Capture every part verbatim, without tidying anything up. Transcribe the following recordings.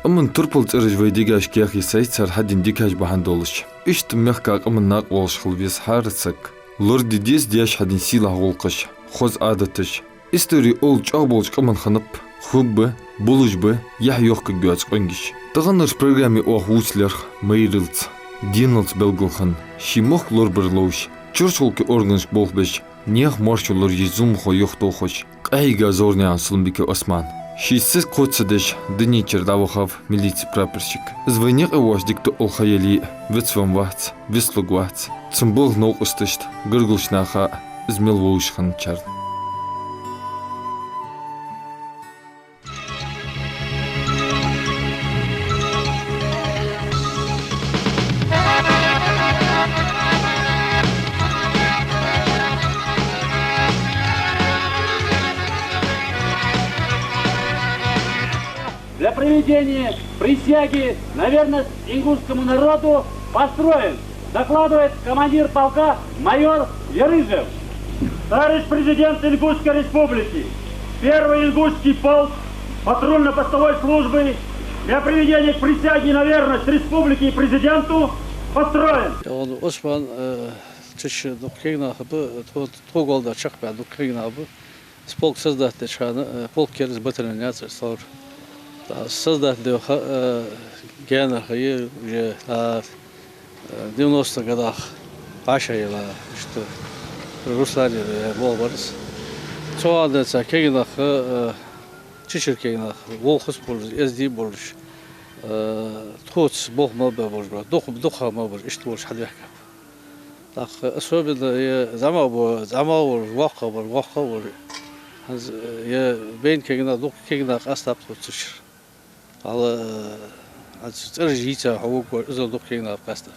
Амма турпал цӀераш вай дегашка яхе сай, цар хьадена дикаш бахьан долаш. Иштта мехка къаман накъаволаш хила веза хӀара саг. Лораде деза деш хьадена сийлахь гӀулакхаш, хоза Ӏадаташ. Истори оал чӀоагӀа болча къаман хиннаб, хургба, болаш ба, яхь йохкаргйоаца къонгаш. Таханарча программе оаха вувцалерхӀ майралца, деналца белгалхинна, ший мохк лорабар ловш, чорхче гӀулакхе органашка болх беш, наьха моаршо лораеш зуламхой юхатохаш, къахьийга Зовранаькъан Сулумбика Ӏусман. Ший сесаг кхоачашдеш, дунен чура дӀавахав милици прапорщик. Из вайна юкъе воацаш дика тоъал ха яле а, вицвенна вац, вицлургвац. Цун балха новкъосташта, гаргарча наха а, из мел вовзаш хинначарна. Для проведения присяги на верность ингушскому народу построен, докладывает командир полка майор Ярыжев. Товарищ президент Ингушской Республики, первый ингушский полк патрульно-постовой службы для приведения к присяге на верность республике и президенту построен. Ӏусман, э, чача дукха кагий нах ба, тхо-, тхо гӀолла чакхбаьнна дукха кагий нах ба. Из полк создать деча хана, э, полк керас батальон яцар саур. ТӀаккха создать де ха, э, гаьнара ха я, уже, а, э, девяностых годах вӀашагӀъелла, иштта Руслане, э, болх бар из. Цу хана денз кагий нах, э, чачара кагий нах, вол хӀанз болаш, эздий болаш, э, тхоца болх мел беш болаш ба, дукха, дукха мел беш, иштта болаш хьадехкаб. ТӀаккха особенно е зӀамагӀа бо-, зӀамагӀа волаш, воккхагӀа болаш, воккхагӀа волаш. ХӀанз, е байна кагий нах, дукха кагий нах къаьстаб тхоца цу чура. Хьал, хӀанз цӀераш йийца хьо вуггар, иззал дукха кагий нах къаьстаб.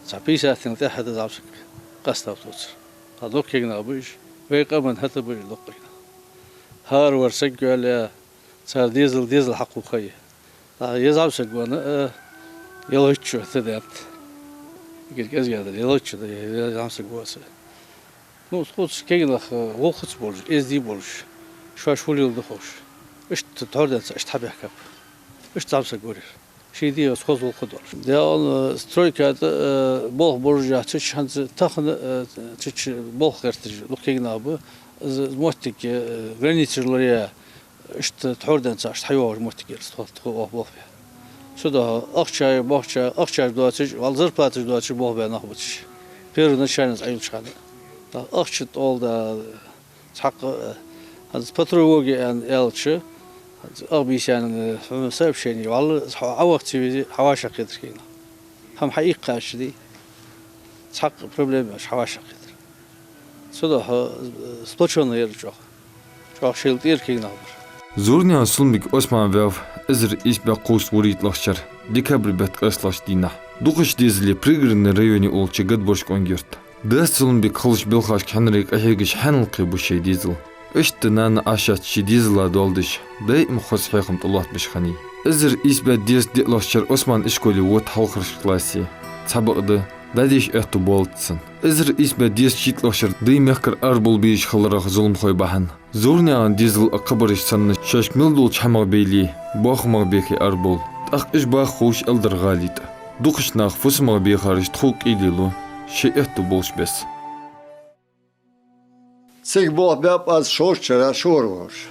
Цхьа пятьдесятнел тӀехьа да зӀамсаг къаьстаб тхоца цу чура. Хьал дукха кагий нах ба уж, вай къаман хӀаьта ба уж дукха кагий нах. ХӀара вар саг йоалае, цар дезал, дезал хьакхухьа я. ТӀаккха е зӀамсаг венна, э, ялхайтта шу тӀаденнад. Эггара кӀезига дар ялхайтта шу да, е зӀамсаг воаца. Ну, тхоца кагий нах, э, вол хӀанз болаш, эздий болаш, шоаш фу леладу ховш. Иштта тхьовра денз иштта хьабехкаб. Иштта зӀамсаг вар ер. Ший дегӀаца хоза гӀулакх долаш. Даьла, э, стройка тӀа, э, болх беш яхача, хӀанз тахан, э, чача болх гӀерташ дукха кагий нах ба. Из, из моттиг, э, границаш лораяь, иштта тхьовра денз иштта хьайоагӀаш моттиг яр из, тхо, тхо оаха болх бе. Цудухьа ахча, бахча, ахчаш доацаш, вӀалла зарплаташ доацаш болх бе нах бац уж. Первоначально из Ӏойиллача хана. ТӀаккха ахча тӀолда, цхьаккха, э, хӀанз по тревоге аьнна аьлча, хӀанз ах бийсан, э, хьона сообщени, вӀалла хьо Ӏоваха ца везе, хьавӀашагӀкхетар кагий нах. ХӀама хьаийккхача дий, цхьаккха проблема йолаш хьавӀашагӀкхетар. Цудухьа, э, сплочённый яр чӀоагӀа. ЧӀоагӀа шоайла тӀера кагий нах бар. Зовранаькъан Сулумбик Ӏусман ваьв эзар ийс бӀаь кхузткъа вурийтталагӀча шера декабрь бетта къаьсталагӀча дийнахьа. Дукхача дезале Пригородный районе йолча Гадборшкъонгий-Юрта. Дас Сулумбика хилча белхашка хьиннараш къахьегаш хьаьнал кхебу шоай дезал. Иштта нана Ӏашат ший дезала доал деш, даим хоза хьехам тӀалоаттабеш хиннай. Эзар ийс бӀаь дезткъа диълагӀча шера Ӏусман ишколе вода хьалхарча классе. Цхьабакъда, дӀадеша аьттув боалац цун. Эзар ийс бӀаь дезткъа шийтталагӀча шера даьй мехкара арабовла безаш хиларах зуламхой бахьан, Зовранаькъан дезал а кхыбараш санна, шоашка мел долча хӀамах бейле, бохамах бехе арабовл. ТӀаккха уж баха ховш Элдар-ГӀали тӀа. Дукхача наха фусамах бехараш тхога къайлелу, шоай аьттув болаш бесса. Цига болх баьб аз шовзткъа шера, шоара волаш.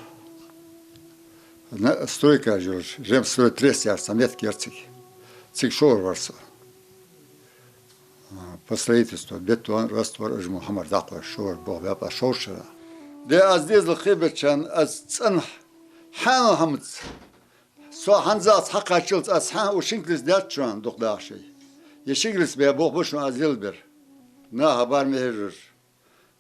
На, стройка йолаш, Ремстройтрест яхаш цхьа моттиг яр цига. Цига шоара вар со. А, по строительству бетон, раствор, уж мо хӀамаш дӀакхоачаш шоара болх баьб аз шовзткъа шера. Де аз дезал кхебеча хана, аз цӀенхьа хьаьнал хӀамаца, со хӀанзалца хьакхаччалца, аз хьаьнал укх шинкалца даьд шоана дукха даха шоай. Е шинкалца бе болх ба шоана аз лелабер. Наха бар ма хьежаш.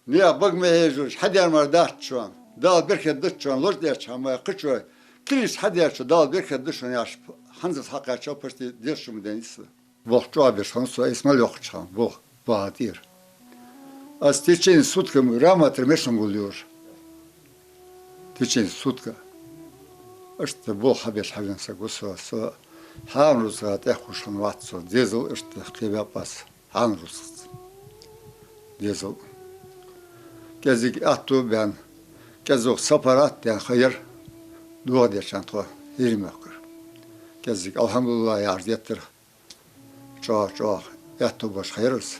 Наьха бага ма хьежаш, хьадаьр мара дац шоана. Дала беркат да шоана, лочкъадаьча хӀамаех кхычоа килийча хьадаьчоа Дала беркат да шоана яхаш, хӀанзалца хьакхаччалца почти дезткъа шу ма дайнад са. Болх чӀоагӀа беш хиннав со, айса мел йоаккхача хана болх, бахьа тӀера. Аз в течение сутка раматра мешан гулдеш. В течение сутка. Иштта болх хьабеш хьавена саг ва со, со хьарма рузкъа тӀехьа ховш хиннавац со, дезал иштта кхебаьб аз. Хьарма рузкъаца. Дезал. КӀезига аьттув баьнна, кӀезига сапар атта даьнна ха яр, дохадеча хана тхо ХӀирий мехкара. КӀезига, алхьамдулиллахӀ, яхаш деттар. ЧӀоагӀа, чӀоагӀа аьттув болаш хайрас.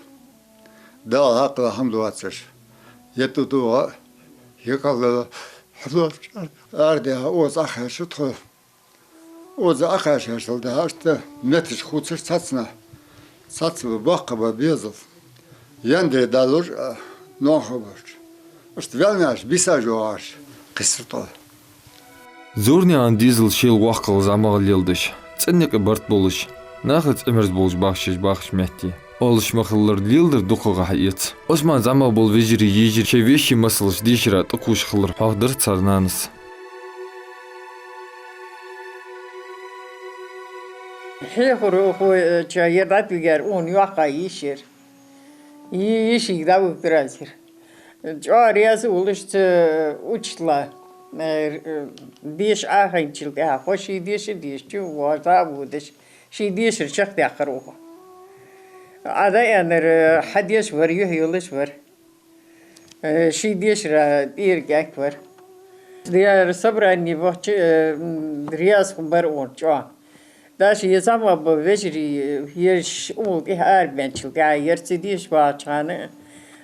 Дала хьакъ хӀама доацаш. Етта дугӀа, хьекхалла, хьалоцчар. Арадаьха оза Ӏохайша тхо. Оза Ӏохайшачул тӀехьагӀа иштта метташ хувцаш цхьаццанахьа. Цхьацца ба боккха ба безал. Яндаре далуш, а, нохабарч. Иштта ваьлнаш, бийса йоагӀаш, кхиссар тхо. Зуранаькъан дезал шел воккхагӀа зӀамагӀа леладеш, цӀенна юкъе барт болаш, нахаца Ӏимерза болаш бахаш, бахача метте. Оалаш ма хиллара, леладер дукхагӀа хьаэц. Ӏусмана зӀамагӀа бола вежарий, йижарий шоай веший масалаш дешара тӀакхувш хилар хьоахадир цар нанас. Хьехархочоа ер дӀатӀавигар укхун йоккха йиш яр. Йи-, йишийга дӀавугаргдацар. ЧӀоагӀа раьза волаш цу учитело, э, деша Ӏохайначул тӀехьагӀа, хьо ший деша а дешача, воаш дӀа а водаш, ший дешар чакхдаьккхар укхо. Ӏа дӀааьннар, э, хьадеш вар, юхь йолаш вар. Э, ший дешара тӀера кӀаьнк вар. Дера собрани вахача, э, м, раьза бар укхун чӀоагӀа. Даже ер зӀамагӀа бола вежарий, э, ераш укхул тӀехьа арабаьнначул тӀехьагӀа, ер ца дешаш вагӀача хана,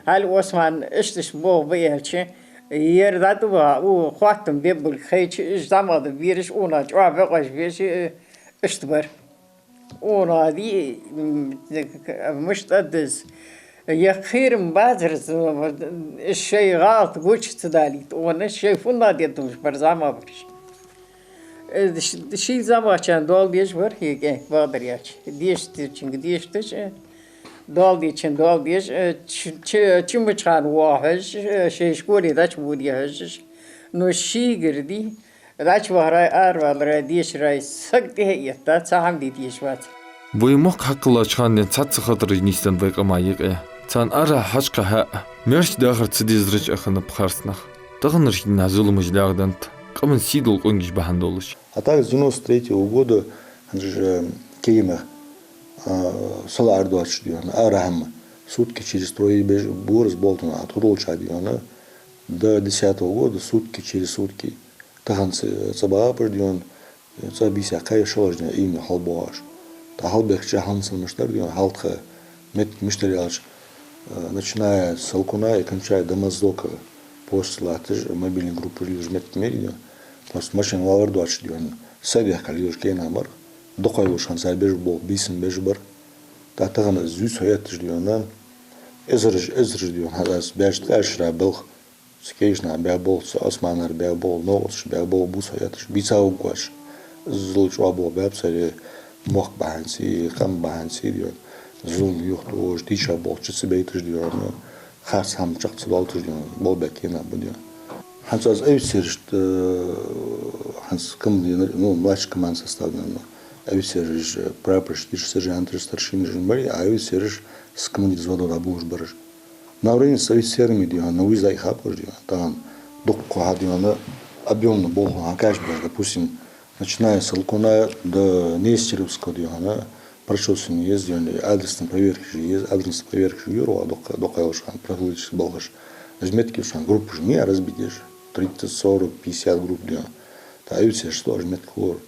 хьал Ӏусмана иштта-иштта болх ба аьлча, ер дӀатӀаваха, укхо хоттам бе болга хайча, уж зӀамагӀа да бераш, укхунах чӀоагӀа бокъонца беш, э, иштта бар. Укхунах ди, м, мишта да из, е кхерам бацар из, шоай гӀалат гуча ца далийта, укхунах шоай фуннагӀа дергдолаш бар зӀамагӀбараш. Э, ш-, ший зӀамагӀчоа доал деш вар, хӀаьта бакъдар аьлча. Дешаш дечунга дешаш, э, доал дечунга доал деш, э, ч-, ч-, чу мича хана воагӀа хьожаш, э, шоай школе дӀачубода хьожаш. Ну, шийгара ди, дӀачувахарах, араваларах, дешарах саг тӀехьа а этта, цхьа хӀама де дезаш вацар. Вай мохк хьакхеллача хана денз цхьацца хатараш нийсденнад вай къаман юкъе. Царна арахьа хьакхаьча, мерч дахар ца дезараш а хиннаб харцнах. Таханарча дийнахьа зуламаш дагаденнад, къаман сий дола къонгаш бахьан долаш. А так, с девяносто третьего года, хӀанз, э, кегий нах, а, сала ара доацаш дий хьона, арахьа-м сутки через трое беш, бораз болтана, а тхо долча дий хьона, до десятого года сутки через сутки. Тахан ца, ца багӀа баш дий хьона, цӀа бийса кхайша шалаш дий хьона, именно хьалбоагӀаш. ТӀа хьалбехкача хӀанз санна мишта дар дий хьона, хьалтха метте мишта дар аьлча, э, начиная с Салкуна и кончая до Моздока, после латташ мобильни группа лелаш метте мери дий хьона. Просто машина валар доацаш дий хьона, са бехка лелаш кегий нах бар. ДукхагӀа йолаш хӀанз цар беш бола, бийсан беш бар. ТӀа тахан зуьйца хьаэтташ дий хьона, эзараш, эзараш дий хьона, хӀанз аз баьча ткъаь шера балха. Цу кегийча наха баь болх, цу Ӏусманара баь болх, новкъосташа баь болх бувца хьаэтташ, бийца вугаш. Иззал чӀоагӀа болх баьб цар, мохк бахьанца, къам бахьанца дий хьона. Зулам юхатохаш, дийша болх чу ца байташ дий хьона, харц хӀама чакх ца доалийташ дий хьона, болх баь кегий нах ба дий хьона. ХӀанз аз офицерашта, э, хӀанз командир, ну, младший командный состав, наверное, офицераш, прапорщикаш, сержанташ, старшинаш, а офицераш с командир взводов дӀаболабеш бараш. На уровне с офицерами дий хьона, на вызове хьабеш дий хьона, тахан дукха хьа дий хьона, объёмно болх хьакхаьчабеш, допустим, начиная с Салкуна до Нестеровского дий хьона, прочёсывание еза дий хьона, адресни проверкаш еза, адресни проверкаш еза, дукха, дукха йолаш хана профилактически балхаш. Из метте йолаш хана группаш ма яй разбить еш, тридцать, сорок, пятьдесят групп дий хьона. ТӀа офицераш тоже метте хулар.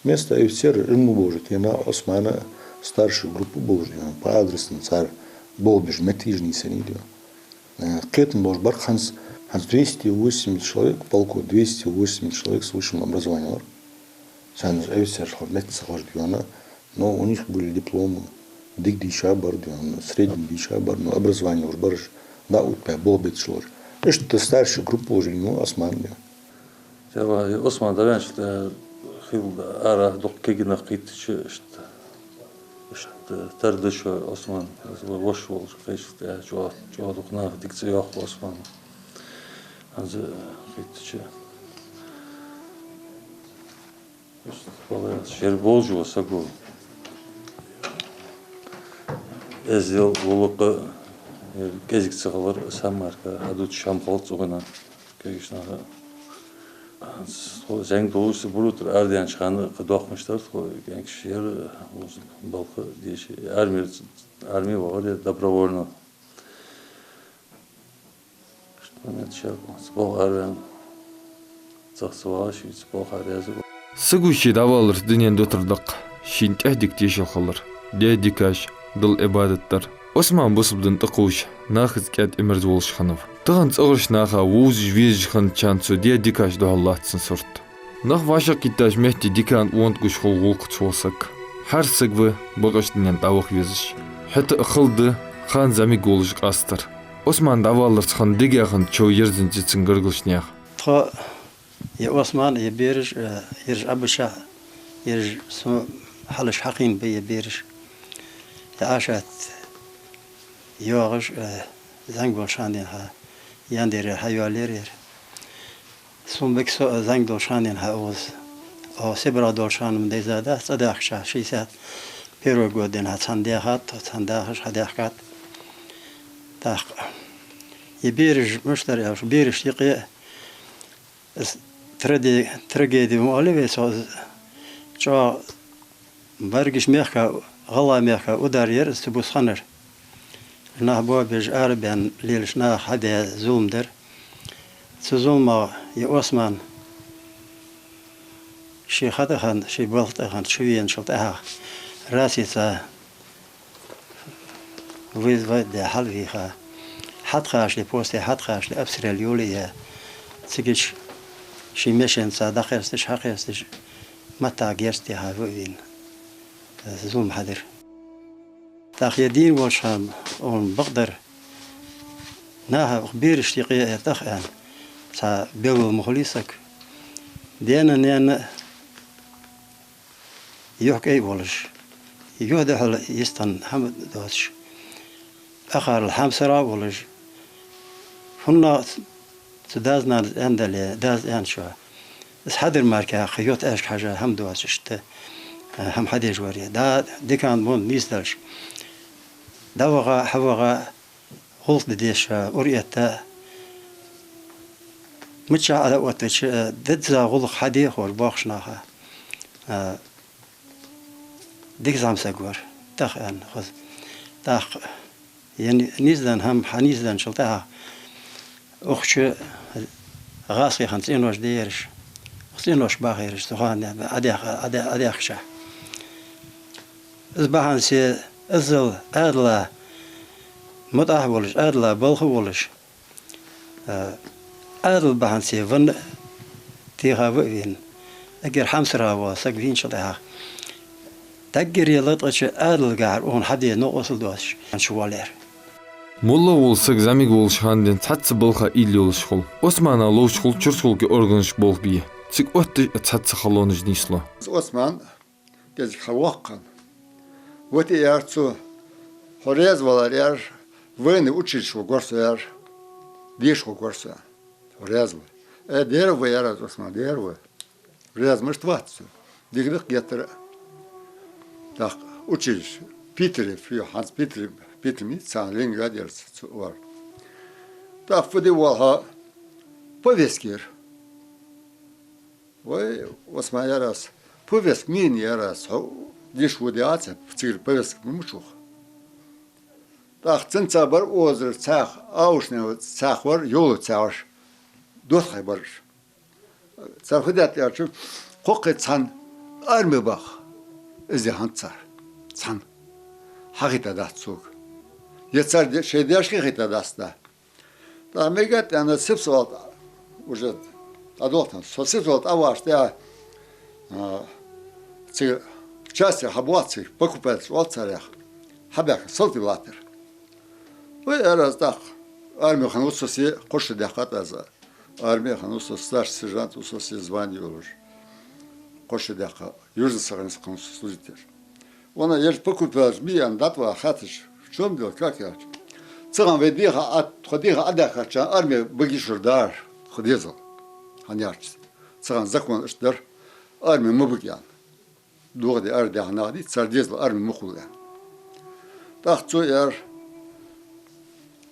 Вместо офицера мо болаш кегий нах, Ӏусмана старший группа болаш дий хьона, по адресам цар болх беш метте йижа нийсъеннай дий хьона. Э, кхетам болаш бар хӀанз, хӀанз двести восемьдесят человек, в полку двести восемьдесят человек с высшим образованием вар. Царна офицераш хьал метте ца хилча дий хьона, но у них были дипломы, дика дийша бар дий хьона, средний дийша бар, но образовани уж бараш, да, уж баь болх беш болаш. Иштта старший группа болаш дий хьона Ӏусман дий хьона. Тела, Ӏусман дӀаваьннача, э, хилла ара дукха кегий нах кхийтача, иштта, иштта тара да шо Ӏусман, из воша волаш кхайшал тӀехьа чӀоагӀа, чӀоагӀа дукха нах дика цӀи йоаккх Ӏусмана. ХӀанз кхийтача, иштта, валлахӀи, шера болча саго эздел, гӀулакх, э, кӀезига ца хилар, сам мара хьадувцаш хӀама хилац укхунна. Кегийча наха. Тхо зӀамига долаш, са буруттар арадаьннача хана кхы доккха мишта дар тхо, кӀаьнкаш яр, укхаза балха деша, армера, арме вахар ер добровольно. Иштта момент шер, цу балха араваьнна, цӀагӀа ца вагӀаш, из балха араяза. Саго ший дӀаваларца дунен дотар даккха, шийна тӀехдика тешал хилар, даь дикаш, Далла Ӏибадат дар. Ӏусман бусалба дина тӀакхувш, нахаца кӀаьда, мерза волаш хиннав. Тахан цӀагӀарча наха вовзаш-везаш хинначарна цо даь дикаш духьал латт цун сурт. Нах вӀашагӀкхийттача метте дикан онда гуш хул гӀулакхаца вола саг. Хьарса саг ва бакъача дунен дӀаваха везаш. ХӀаьта а хала да хан зӀамига волаш къастар. Ӏусман дӀаваларца хинна дегахьа чов ерзанза цун гаргарча наьха. Тхо, ер Ӏусман, ер бераш, э, ераш ӀабашагӀ, ераш сона хьалаш хьакхийна ба, ер бераш. Ер Ӏашат йоагӀаш, э, зӀамига волча хана денз хьа, яндаре хьайоалаяьр ер. Сона бага со, э, зӀамига долча хана денз хьа укхаза. Оаха Сибре долча хана ма дайза дац, цӀадаьхкача, шестьдесят первый год денз хьа цхьана даьхад, цхьана дахаш хьадаьхкад. ТӀаккха ер бераш мишта дар аьлча, берашта юкъе, из тради-, трагеди ма оалий вай цох, из чӀоагӀа баргаш мехка, гӀалгӀай мехка удар яр из цу бус хиннар. Нах боабеш, арабаьнна лелаш наха хьадаь зулам дар. Цу зуламах ер Ӏусман ший хатӀа хинна, ший балха тӀа хинна чувеначул тӀехьагӀа Россеца вызвать даь хьалвийха, хьатӀакхачале, посте хьатӀакхачале обстрел йолаяь, цигача ший машенаца дӀакхесташ, хьакхесташ, маттах герз техьа ва а вийна, зулам хьадир. ТӀаккха ер дийна волча хана, он бакъдар, наха укх берашта юкъе а тӀах аьнна, цхьа белгала ма хулий саг. Даьна-наьна юхь кӀай а волаш, юхь духьала йистхинна хӀама доацаш, акхарал хьамсара а волаш, хӀанз цу дас-нанас аьнна дале, дас аьнначоа, из хьадир мара кхы юхь тӀа аьшка хьажа хӀама доацаш, иштта, э, хӀама хьадеш вар ер. ДӀа дикан бонда нийсделча, дӀаваха, хьаваха, гӀулакх де дезаш, ура этта, миччахьа Ӏооттавича, э, деза гӀулакх хьаде а ховш боккхача наха, э, дика зӀамсаг вар, тӀах аьнна хоза. ТӀаккха ер ни-, нийсденна хӀама хьанийсденначул тӀехьагӀа укх чу гӀазкхий хинна цӀенош де ераш, укх цӀенош баха ераш цу хана Ӏадаьх-, Ӏадаь-, Ӏадаьхкача. Из бахьанце иззал Ӏаьдала мутӀахьа волаш, Ӏаьдала балха волаш, э, Ӏаьдала бахьанце венна а, теха ва а вийна, эггара хьамсара вола саг вийначул тӀехьагӀа, даггара латкъача Ӏаьдала гахьара укхунна хьаде новкъостал доацаш, хӀанз чувоалаяьр. Моллагӏа вола саг зӀамига волча хана денз цхьацца балха уйла йолаш хул. Ӏусмана ловш хул чурсхолга органашка болх бе. Цига отташ а цхьацца халонаш нийслу. Ӏусман кӀезига хьавоаккх хьона. Вот и аьлар цо: «Хьо раьза валар, — аьлар, — военный училище вагор со, — аьлар, — деша вагор со. Хьо раьза валар». «Э, дера ва, — аьлар аз, — Ӏусман, дера ва. Раьза мишта вац со? Дика да-кх геттара а». ТӀаккха училище Питере, фу, хӀанз Питере, Питере мичча цхьана Ленинград яр цу, цу ор. ТӀаккха фу де воалл хьо? Повестка, — аьлар. «Вай, — Ӏусман, — аьлар аз, — повестка мича я, — аьлар аз, — хьо деша воде а ца, цигара повестка ма мича ва хьа». ТӀаккха цунца бар озар цхьаькха, Аушнев цхьаькха вар, Йовлой цхьаькха вар, доттагӀий бар уж. Цар фу даьд аьлча, кхоккхе цхьана арме баха из яхант цар. Цхьана. Хьахийтадац цунга. Е цар де-, шоай даьшка хетадац, да. ТӀаккха мегаргда аьнна, Сипсо-ГӀала, уже дӀадолхаш, со Сипсо-ГӀала тӀавахача тӀехьа, а, цига часте хьабоагӀа цига, покупатель оал царех, хьабаьхка, салтий латтар. «Вай, — аьлар аз, — тӀаккха арме хиннав со, се кхо шу даьккхад аз. Арме хиннав со, старший сержант ва со, се звание йолаш. Кхо шу даьккха, Южный-Сахалинске хиннав со служить еш. Вана ераш покупателаш мича я аьнна дӀатӀаваха хаьттача, в чём дело, как?» яхача. Цигара вай дехьа а, тхо дехьа а даьхкача, арме баге шура дар тха дезал. ХӀана аьлча, цигара закон иштта дар, арме ма бага аьнна. ДогӀа де арадаьхка нах дий, цар дезал арме ма хул аьнна. ТӀаккха цо аьлар,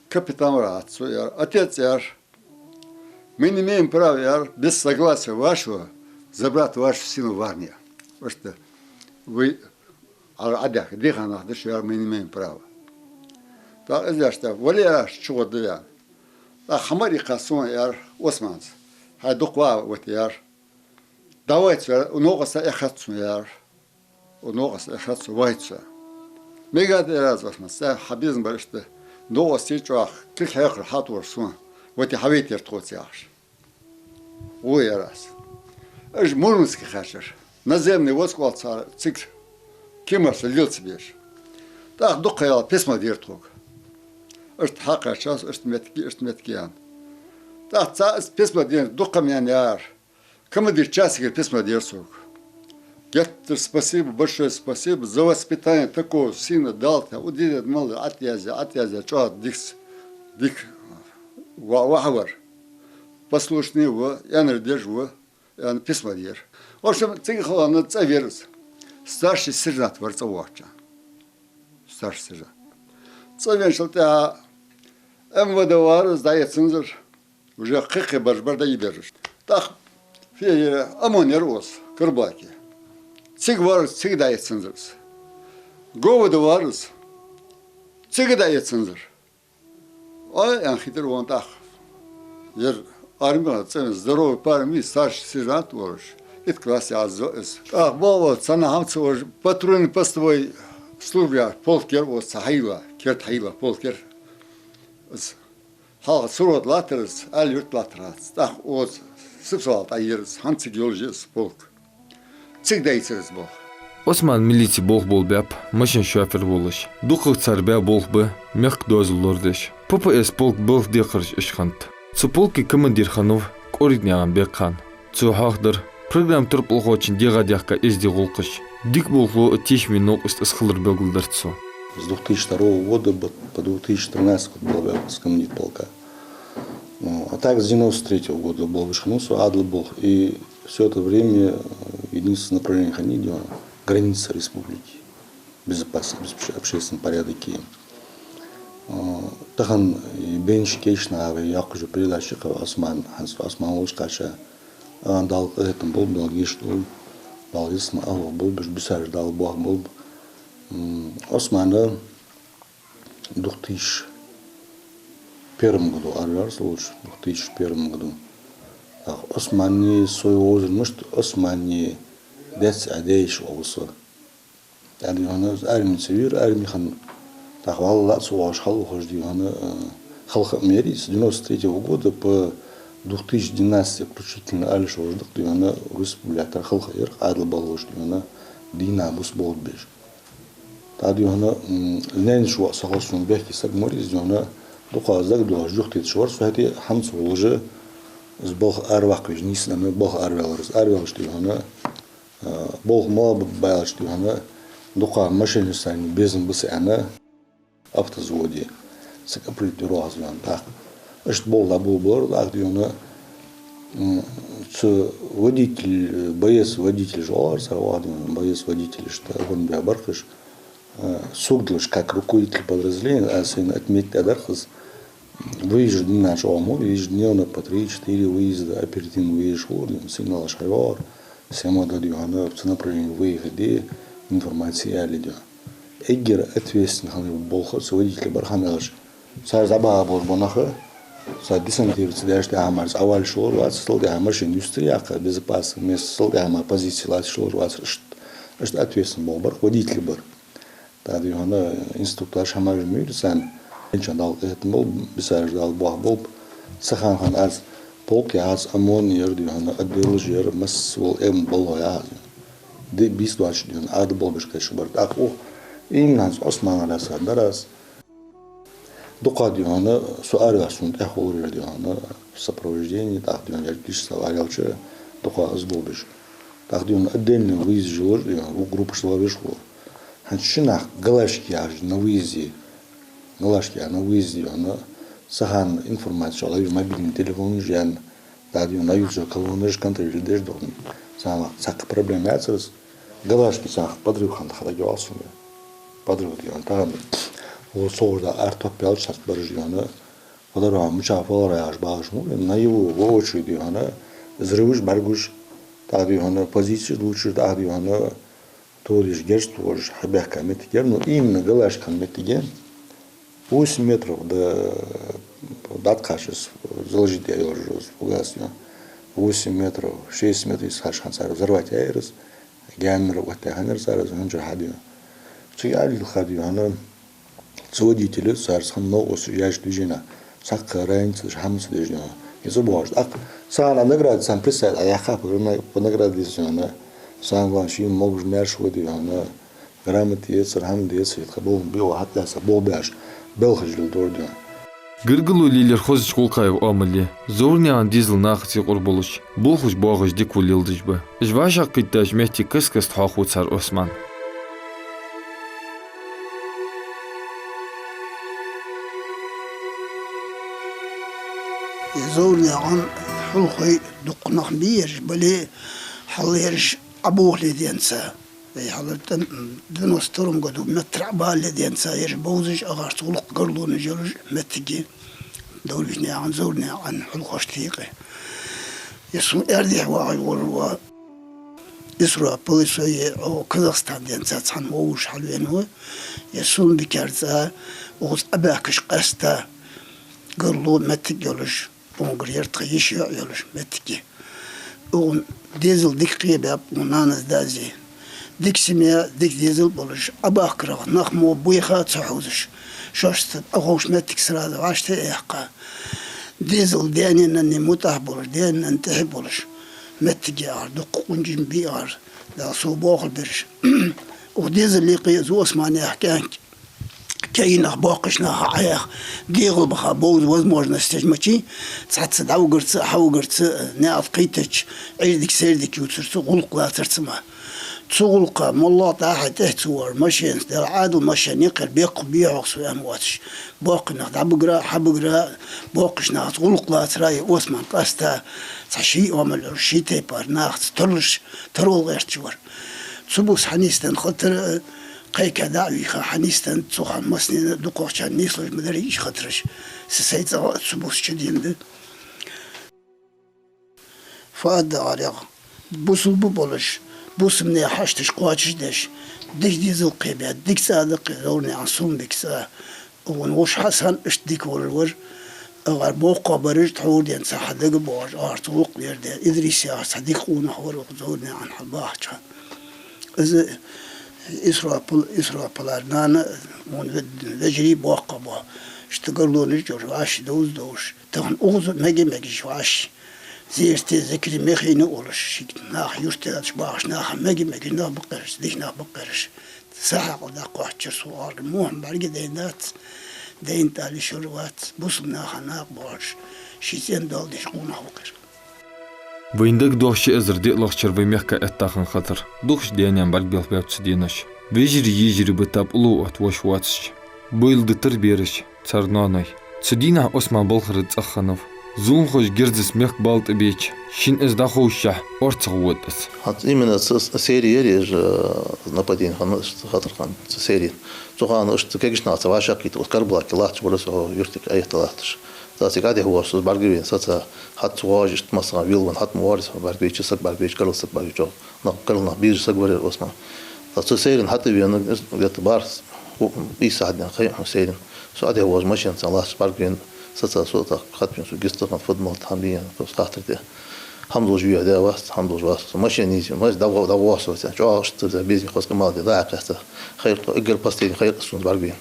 капитан вар хӀаьта цо аьлар: «Отец, — аьлар, — мы не имеем права, — аьлар, — без согласия вашего забрать вашего сына в армию». Иштта вай Ӏа-, Ӏадаьхка дехьа нах да уж, аьлар, мы не имеем права. ТӀаккха из аьлча, вале, аьлар, чугӀоргда, аьлар. ТӀаккха хьамаиккхад сона, аьлар, Ӏусманца. Хьай дукха ва, вот, аьлар. Давай цо, у ногӀаса эхац сона, яр. У ногӀаса эхац сона, вай цо. Мегаргда, яр аз, Осман, цӀа хьа безам бар иштта. НогӀаса чӀоагӀа кулг хьекхар хьатӀавора сона. Вати хьавайтар тхоца, яхаш. Во, яр аз. Уж Мурманске хаьттар. Наземный войска оал цар цига. Кемарса лелаца безаш. ТӀаккха дукха ха яьлча письмо дир тхога. Иштта хьакхаьчар со, иштта моттиг, иштта моттиг, аьнна. ТӀаккха цар из письмо дир, дукха ха ма яьннаяр. Командир частигара письмо дир сога. Геттара спасибо, большое спасибо за воспитание такого сына, дал тха, удивит мал, атъяза, атъяза, чӀоагӀа дикс, дика ва-, вахьавар. Послушный ва, аьннар деш ва, аьнна письмо дир. В общем, цига хала цӀавера из. Старший сержант вар цӀавоагӀача. Старший сержант. ЦӀавеначул тӀехьагӀа МВД вар из, дӀаэцанзар. Уже кхы-кхы бараш бар дӀаийбераш. ТӀаккха фе-, ОМОН яр укхаза, Карабулаке. Цига вар из, цига дӀаэцанзар из. ГОВД вар из. Цига дӀаэцанзар. Ой, аьнна хетар вайна тӀаккха. Ер армех цӀена здоровый парень, старший сержант волаш. Итт класс яз из. ТӀаккха бо-, цхьанне хӀама ца вож, патрульно-постовой служба яр полк яр укхаза, цхьа хьайла, керда хьайла полк яр. Из хьалха Сурот латтар из, Али-Юрт латтар хац. ТӀаккха укхаза Сипсовал тӀа яр из, хӀанз цига йолаш я из полк. Цига дайцар из болх. Осман милице болх болабаьб, машина шофер волаш. ДукхагӀа цар баь болх ба мехка доазол лорадеш. ППС полка балха декхараш иштта хиннад. Цу полка командир хиннав КӀоригнаькъан Бекхан. Цо хьоахадир, программа турпалхочун дегӀа даьхка эздий гӀулакхаш. Дика болхло а, тешаме новкъост а из хилар белгалдир цо. С двух тысячи второго года по, по две тысячи тринадцатый год болабаьб со командир полка. Ну, а так с девяносто третьего года болх беш хиннав со, Ӏаьдала болх. И всё это время, э, единственное направление хиннай дийна граница республики, безопасность, обобщ-, общественный порядок. И, э, тахан и бенчи кешна а вай йоккхача передаче кхы Осман, хӀанз Осман волча кхача, а, Дала къахетам болба, Дала гешт долда, Дала ялсмала агӀо болба, бисараш Дала бохам болба. М, Османа двух тысячи первом году арваьр со волча, двух тысячи первом году. Так, Османни со вовзар мишта, Османни даьца а даьйша вовза со. ТӀаккха дий хьона из армеца вир, армехана тӀаккха валлалца воаш хьалвахаш дий хьона, э, халха а ма яр из, с девяносто третьего года по две тысячи двенадцатый включительно аьлча вож дакъа дий хьона республика тӀара халха яр, Ӏаьдала болхлоша дий хьона дийнахьа-бус болх беш. ТӀаккха дий хьона, м, наьнаш воӀ сахьал сона бехке саг ма вар из дий хьона, дукха дагадоагӀаш юхатетташ вар со, хӀаьта хӀанз волаш а, из балха араваккха веза нийсденна, балха араваьлар из, араваьлча дий хьона, а, болх ма баьлча дий хьона, дукха машенашца безам ба са аьнна, автозаводе, саг апрель дирогӀаз ваьнна тӀаккха. Иштта болх дӀаболабелар тӀаккха дий хьона, м, цу водитель, боец-водитель жолар цар ваха дий хьона, боец-водитель иштта гонбе бархаш, э, согдалаш как руководитель подразделения, аз сайна отметить даьдар из, выезд дийнахьа чӀоагӀа ма вар, ежедневно по три-четыре выезда, оперативный выезд хулар дий хьона, сигналаш хьайоагӀар, сема да дий хьона, в цу направлении выехать де, информаци яьле дий хьона. Эггара ответственный хиннай болх цу водителя бар хӀана аьлча, цар дӀабаха болаш бола нах, цар десантироваться даьча тӀехьа мара цхьа валлаш вар вац, цул тӀехьа машина юстара яккха, безопасный место, цул тӀехьа мара позице латташ вар вац, иштта, иштта ответственный болх бар водителя бар. ТӀаккха дий хьона инструктаж хӀамаш ма йир царна. Венчун Дала къахетам болба, бисараш Дала бохам болба. Цу хана хана аз полк яхац, ОМОН яр дий хьона, отделаш яр, масса вола эм болх яхац. Ди бийса доацаш дий хьона, Ӏаьдала болх беш кхаьча бар. ТӀаккха укх именно хӀанз Османара саг дар аз. Дукха дий хьона, со араваьлча сона тӀехьа хулар яр дий хьона, в сопровождении, тӀаккха дий хьона, яр гиш са араваьлча, дукха из болх беш. ТӀаккха дий хьона, отдельный выезд йолаш дий хьона, укх группаш дӀаволавеш хулар. ХӀанз ши нах галашки яхаш на выезде, галашки яхаш на выезде дий хьона, цу хана информаци чӀоагӀа лайв, мобильный телефонаш яьнна, тӀаккха дий хьона, на юртара колоннаш контролировать деш духьа. Цхьа хана цхьаккха проблема яцар из, галашки цхьа подрыв хиннад хьадагӀа йоагӀа сона. Подрыв дий хьона, тахан вон согӀаш да артоп яьлча цхьацца бараш дий хьона, по дорогам мичахьа фалара яхаш багӀаш ма вар, на его воочию дий хьона, взрываш бӀаргагуш, тӀаккха дий хьона, позицеш дувцаш, тӀаккха дий хьона, тодеш, герз тохаш хьабаьхка моттиг яр, но именно галашки хинна моттиг я. Восемь метров да дӀатӀакхача из заложить яь йолаш из фугас дий хьона. Восемь метров, шесть метров из хаш хан цар взорвать яьяр из. Гаьнара оттаяь хиннаяр цар из, хӀанз чура хьадийна. Цига Ӏаьлил хадийна хьона. Цу водитело царца хинна новкъостал яьча движене. Цхьаккха ранить ца деш, хӀама ца деш дийна. Из а бохаш. ТӀаккха царна награда, царна представить Ӏа яьккха, по награде дийцад хьона. Самое главное, шийна могаш-маьрша вода хьона. Грамота ецар, хӀама децар, хӀаьта болх бе, хьатӀадаьса болх беш, белхаш леладора дийна. Гаргало лелаяр хозача гӀулакхаца оамал я. Зовранаькъан дезал нахаца юкъара болаш, болхаш-боагӀаш дика-во леладеш ба. Уж вӀашагӀкхийттача метте каст-каста хьоахаву цар Осман. Зовранаькъан хьулхой дукха нах бий ераш, бале, хьалха ераш Ӏобохале денца. Вай хьалар тӀа, девяносто втором году метта Ӏобалале денца, ераш бовзаш, агӀарца гӀулакх, гарлонаш йолаш моттиг я Доврбечнаькъан, Зовранаькъан хьулхошта юкъе. Ер сона аьрдехьа вагӀаш вола ва Исрапил, со е, о, Казахстане денца цхьана вовзаш хьалвена ва. Ер Сулумбикера цӀа, укхаза Ӏобаьхкача къаьстта гарло, моттиг йолаш. Укхунгара ер тха йиша-йоӀ йолаш моттиг я. Укхун дезал дика кхебаьб укх нанас, дас. Дика семья, дика дезал болаш, Ӏобахкарах нах мо бийха ца хьувзаш, шоашта Ӏоховша моттиг сразу вӀашта а яьккха. Дезал даь-наьна мутӀахьа болаш, даь-наьна тӀехьа болаш моттиг я ер, дукха къонгаш бий ер, Дала сов боахалба ераш. Укх дезала юкъе из Осман яха кӀаьнк кегий нах, боккхийча наха Ӏояха, дегӀабаха бовза возможносташ мичай, цхьацца дӀавигарца, хьавигарца, наькъа тӀа кхийттача, Ӏуйре дика, сайре дика ювцарца, гӀулакх лацарца мара. Цу гӀулакха моллагӀа тӀехьа-тӀехьа ца вар, машенаца, Дала Ӏаьдала машен я-кх ер, беккъа бий хьогӀ со аьнна воацаш. Боккхий нах дӀабигара, хьабигара, боккхийча нахаца гӀулакх лацара, ер Осман къаьстта цхьа ший оамал йолаш, ший тайпара нахаца тарлуш, таро гӀерташ вар. Цу бус хьанийсденна хатар, кхайкадаа вийха хьанийсденна, цу хана массанена, дукхагӀчарна нийслуш ма дарий уж хатараш. Са сай цӀагӀа а цу бус чудена да. Фу аргда укхарех? Бусалба болаш, бусалба наьха хьашташ кхоачашдеш, дика дезал кхебаь, дика цӀа да-кх ер Зовранаькъан Сулумбика цӀа. Укхун воша Хьасан иштта дика волаш вар, агӀар боккхагӀбараш, тхьовра денца хьадагабоагӀаш, агӀарца гӀулакх леладаь, Идрис яхаш цхьа дика къонах вар укх Зовранаькъан хьалбахача хана. Из Исрапил, Исрапилара нана, укхун ве-, вежарий боккхагӀбоа. Иштта гарлонаш а йолаш, вӀаши довза-довзаш. Тахан укхаза мега-мегаш вӀаши зерате, зикаре мехийна а волаш, шийга наха юрта яьлча бахаш, наха мега-мегаш нах ба-кх ераш, дика нах ба-кх ераш. Са хьаькъал дӀакхоачар со, аргда, во хӀама бӀаргадайна дац, дайна тӀа лишар вац, бусалба наха накъабоалаш, ший цӀен доал деш къонах ва-кх ер. Вайна дагадоагӀа ши эзар диълагӀча шера вай мехка этта хинна хатар. Дукхача даь-наьна бӀаргабелхабаьб цу денош. Вежарий-йижарий бита тӀа уллув отта воша воацаш. Бойла дитар бераш, цар ноаной. Цу дийнахьа Осман балхара цӀагӀа хиннав. Зуламхоша герзаца мехка бала тӀабеча, шийна из дӀаховшшехь, орцагӀа вода из. ХӀанз именно цу с-, серия яр из, э, нападение хинна, иштта хатар хинна, цу серия. Цу хана иштта кегийча нахаца вӀашагӀкхийтта, укх Карабулаке латташ вар со, юртага Ӏоэтта латташ. Цу цига Ӏодехьа воагӀаш со, бӀаргавайна, саца хӀанз цу гӀожа иштта массагӀа вел ван хьатӀа ма варий со, бӀаргавайча саг, бӀаргавайча карла саг, бӀаргавайча чӀоагӀа нах, карла нах безаш саг вар ер Осман. Ткъа цу серена хьатӀавена, где-то бархӀ, укх, ийс сахьат денз, кхы а серена. Со Ӏодехьа воагӀаш машенаца латташ бӀаргавайна, саца со тӀаккха хатвена, со гиста хана фуд-малад хӀама бий аьнна, просто хаттар даь. ХӀама долаш вийхьа даь вац, хӀама долаш вац. Машен нийсъенна, маша дӀавоагӀа, дӀавоагӀа со, цӀа чӀоагӀа иштта веза, беза, хоза къамаьл де, дӀа-хьа кхаьста. Хайр тхо, эггара последний хайр сона бӀаргавайна.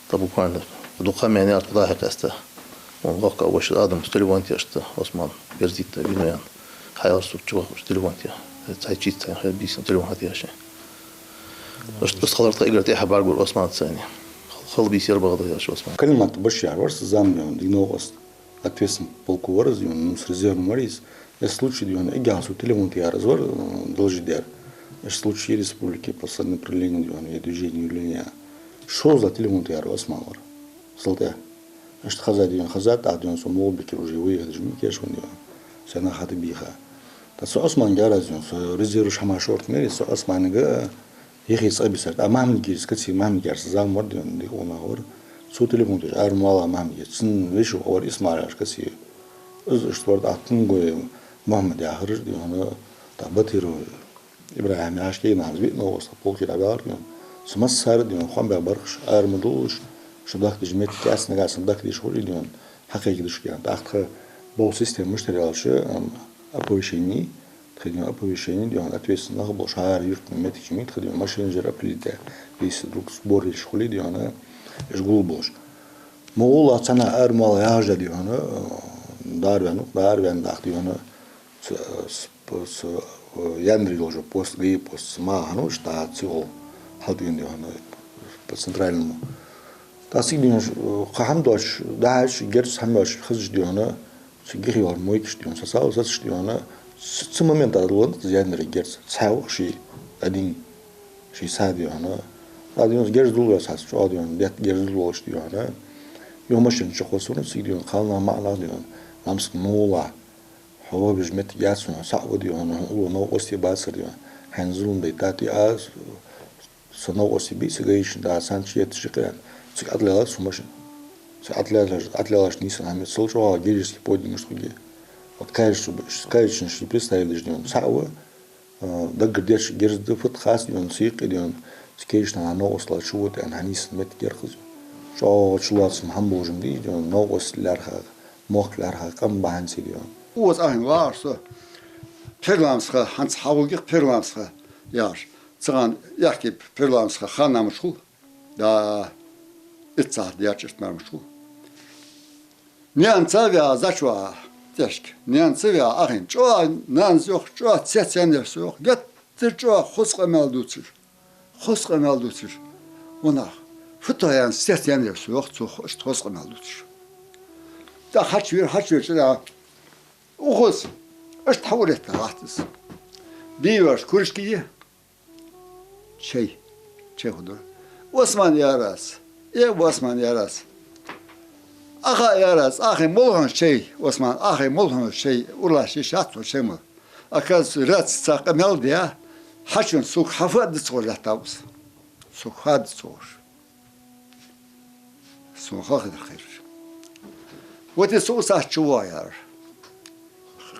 ТӀаккха буквально дукха ха меана яр тхо дӀа-хьа кхаьста. Укхун воккха воша Адам со телефон тешта, Осман, берзийта вина ваьнна. Хьаяр сучча вахаш телефон те. Цхьа чист цхьа хьа бийсан телефон хьатешаш. Иштта хилар тха эггара тӀехьа бӀаргагур Осман цани. Хала бийса яр бахьан да яш Осман. Калимат башха яр вар са зама дийна, дика новкъост. Ответственный полку вар из, дийна, ну, с резервом вар из. Если случай, дийна, эггара хьалха цо телефон тӀа яр из вар, м, должи дер. Если случай республики по сад направлению, дийна, я движение, явление. ШозлагӀа телефон тӀа яр Осман вар. Салтехь. Иштта хеза, дийна, хеза, тӀаккха, дийна, со МагӀалбикера уже выехать деш ма кийчвенна, дийна. Сенах хьатӀабийха. ТӀаккха со Османга аьлар аз, дийна, со резерваш хӀама шортта мара, со Османга юхе цӀабисар. ТӀаккха Махьмадгирас, каци Махьмадгир са зама вар, дийна, дика къонах вар. Цо телефон тӀа аравала Махьмадгир. Цун веший воӀ вар Исмаил яхаш каци. Из иштта вар, тӀаккха Тунгой Мухьмад яхараш, дийна, тӀаккха Батыров ИбрахӀим яхаш кегий нах, из виъ новкъост полке тӀа баьлар, дийна. Цу массане а, дийна, хоам баь бархаш, ара ма дуллаш, шо дахкадеш метте кӀаьнк нагахьа санна дахкадеш хулий, дийна, хьакхайкадеш кхы. ТӀаккха тха бовза система мишта яр аьлча, ам, Оповещени, тха дийна оповещени, дийна ответственни нах болаш, хӀара юртара моттигашка, тха дийна машинаш определить, весь друг сбор еш хуле, дийна, уж гулболаш. Мо гӀулакх цхьана ара мала яхаш да, дийна, э, дӀаараваьннав, дӀаараваьнна даха, дийна, ц-, с-, п-, с-, э, яндаре йолча пост, ГАИ пост, ма хьануш, да, цигӀол хьалтӀаена, дийна, по центральному. ТӀаккха цига, дийна, э, кхы хӀама доацаш, дӀахьежача, герз хӀама доацаш, хазача, дийна, цига гихьа йола мойкаш, дийна, сацав, сацаш, дийна, ц-, цу момента дӀадолалу яндаре герз, цхьаь ва ший, один, ший са, дийна. ТӀаккха, дийна, герз дуллаш хьац, чӀоагӀа, дийна, детта герз дуллаш, дийна. Юха машина чукхоссав сона, цига, дийна, кхалнах, маӀа нах, дийна, ламск мула. Хьо вахаш моттиг яц хьона, сагӀа ва, дийна, хьона уллув новкъостий бацар, дийна. Хьайна зулам дайта тӀа а, со новкъостий бий, цига гаишник да, цхьан чу етташ ши къен. Цига Ӏотиллаьлар со машина. Цига Ӏотиллаьлар, Ӏотиллаьлар нийсса хӀама, цул чӀоагӀа героически подвиг мишта хургья. Вот кхаьчача, кхаьчача ший представить деш, дийна, сагӀа ва, э, даггара деш герз да, фуд хац, дийна, цу юкъе, дийна, цига гаишник новкъостал чу вода аьнна, хьанийсса моттиг яр-кх из. ЧӀоагӀа чулоацам хӀама болаш ма дий, дийна, новкъостал лаьрхӀа, мохк лаьрхӀа къам ба хӀанз, дийна. Укхаза Ӏохайна вагӀаш со, Пхьерламсха, хӀанз хьагулгих Пхьерламсха яхаш. Цигахьа аьхки Пхьерламсха ханамаш хул. Да, итт сахьат даьча итт мармаш хул. Наьна ца ваь, зачва тешк. Наьна ца ваь, Ӏохайна. ЧӀоагӀа нанас йоах, чӀоагӀа цецъяьннаяр со, йоах. Геттара чӀоагӀа хоза къамаьл дувцаш. Хоза къамаьл дувцаш. Ва нах, фу тхо яьнна цецъяьннаяр со, йоах, цо хо-, иштта хоза къамаьл дувцаш. ТӀаккха хьачувера, хьачувеча, да, укхаза, иштта хьауретта гӀатта из. Бийваш куришки я. Чай. Чай худур. Осман, яр аз. Э, Осман, яр аз. Ӏоха, яр аз, Ӏохайна мала хьона чай, Осман, Ӏохайна мала хьона чай, уралаш йиш яц хьона чай мала. Оказывается, раци цхьа къамаьл даь, хьачувена, сога хьафа а дац ховш лаьттав из. Сога хьа а дац ховш. Сона хьалха дар хайраш. Вот из со укх сахьте чувоагӀа, яр.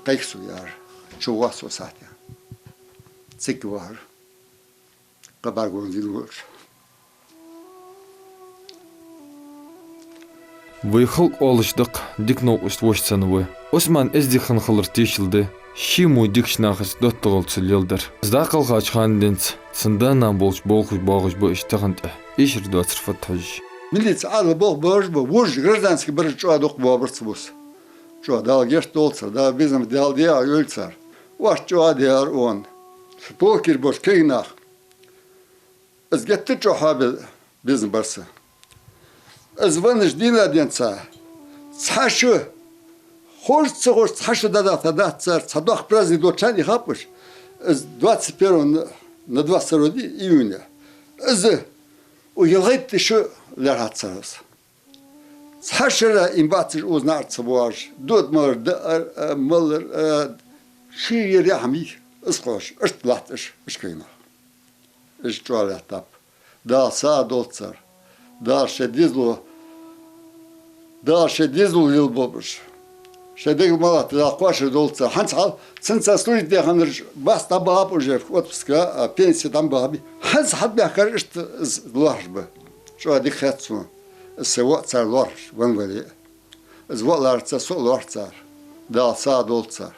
Кхайка со, яр. ЧувоагӀа со укх сахьте. Цига вахар. Кхабар гонзийла волаш. Вай халкъ оалаш да-кх, дика новкъост воша цанна ва. Осман эздий хинна хилар тешал да ший мо дикача нахаца доттагӀал цо леладар. Из дӀакхалхача хана денз цун да-нана болча болхаш боагӀаш ба уж тахан тӀехьа, эшар доацар фатта хьожаш. Милице Ӏаьдал болх беш ба, вож граждански бар чӀоагӀа дукха боабар цу бус. ЧӀоагӀа Дала гешт долда цар, Дала безам Дала дегӀа йойла цар. Оаш чӀоагӀа дегӀар он. Полкера бола кагий нах. Из геттара чӀоагӀа хьоабе безам бар са. Из веннача дийнахьа денз цхьа шу, ховш а ца ховш, цхьа шу дӀадахийта дац цар, цхьа доккха праздник долча хана, хапаш. Из двадцать первого на, на двадцать второй ди июня. Из укх ялхайтта шу лаьрхӀад цар из. Цхьа шера им бацаш укхаза наӀарга ца боагӀаш, дода малар, даар, а, малар, а, ший яр яхьа ма йий, из кхоачаш, иштта латт уж, уж кагий нах. Уж чӀоагӀа лаьттаб. Дала сагӀа долда цар. Дала шоай дезало, Дала шоай дезало лелаболба уж. Шоай дегал ма латта, Дала кхоачаш долда цар. ХӀанз хьал, цунца служить даь хиннараш бац, дӀабахаб уже отпуска, а, пенсе дӀа ма бахабий. ХӀанз хьабаьхкараш иштта из лоархӀаш ба. ЧӀоагӀа дика хет сона. Из сай воӀ цар лоархӀаш, венна вале а. Из воӀ лоархӀац цар, со а лоархӀ цар. Дала сагӀа долда цар.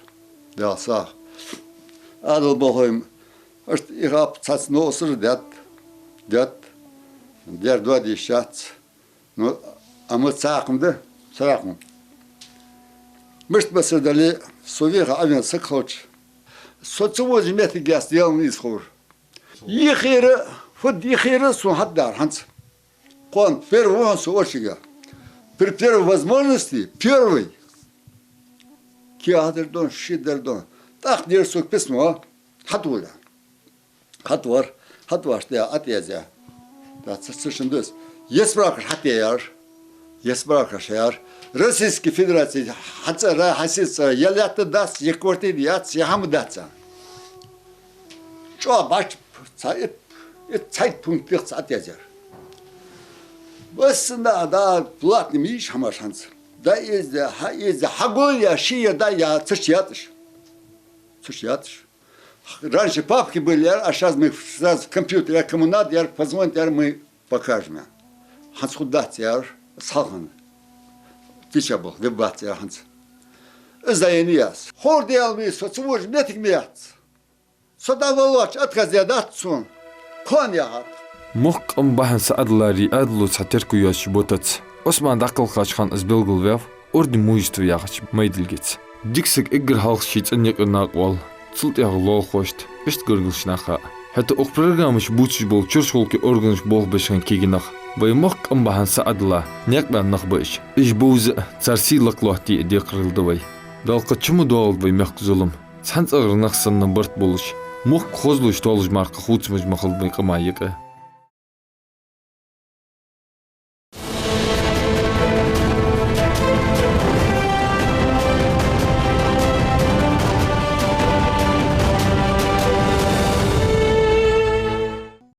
Дала сагӀа. Ӏаьдал болхлой-м, иштта из хапа цхьацца новкъосташ детт, детт, дер доаде йиш яц. Ну, амма цхьа хӀама да, цхьа хӀама. Мишта бисар дале а, со веха Ӏовена саг хилча, со ца вожача моттиге яц Даьла нийсхо. Йихира, фуд йихира сона хьатӀадар хӀанз. Кхоана первый ва хьона со ошига. При первой возможности, первый. Кхы хьадар дон, ши дар дон. ТӀаккха дера сога письмо. ХьатӀавола. ХьатӀавар, хьатӀаваш тӀа Ӏоязъяь. Да, ца, ца шин дус. Е справкаш хьатӀаяьяр. Е справкаш яр. Российски Федераци хьа цӀера, хьа сесаца цӀера, е лаьтта дац, е квартира яц, е хӀама дац. ЧӀоагӀа бач, ца ит, ит цхьайтта пункт тӀехьа ца Ӏоязъяьяр. Басса да, да, платный ма йий уж хӀамаш хӀанз. Да эздя, хьа эздя, хьагулъяь, ший я да я, цу чу яц уж. Цу чу яц уж. Раньше папки были, а щас мы сразу компьютер, я кому надо, я позвонит, я мы покажем. ХӀанз хургдац, яр, из хьалха. Тиша бох, веб бац, яр, хӀанз. Из дӀаеннай аз. Ховр Даьла ма вий, со ца вожаш моттиг ма яц. Со дӀаваллалца отказ даь дац сона. Кхоана яхад. Мохк къам бахьан саӀадаларе Ӏаьдало цхьа терко йоацаш ботац. Ӏусман дӀакхалхача хана из белгалваьв Орден Мужества яхача майдилгаца. Дика саг эггара хьалха ший цӀен юкъера накъавоал, цул тӀехьагӀа лоалахошта, иштта гаргарча наха а. ХӀаьта укх программаш бувцаш бола чорхча гӀулакхий органашка болх беш хинна кагий нах, вай мохк къам бахьан саӀадала, наькъа баьнна нах ба уж. Уж бовза а, цар сий лакхлоаттае а декхарийла да вай. Дала кхы чу ма доагӀалда вай мехка зулам. Цхьан цӀагӀара нах санна барт болаш, мохк хозлуш толаш мара кхы хувцамаш ма хилда вай къаман юкъе.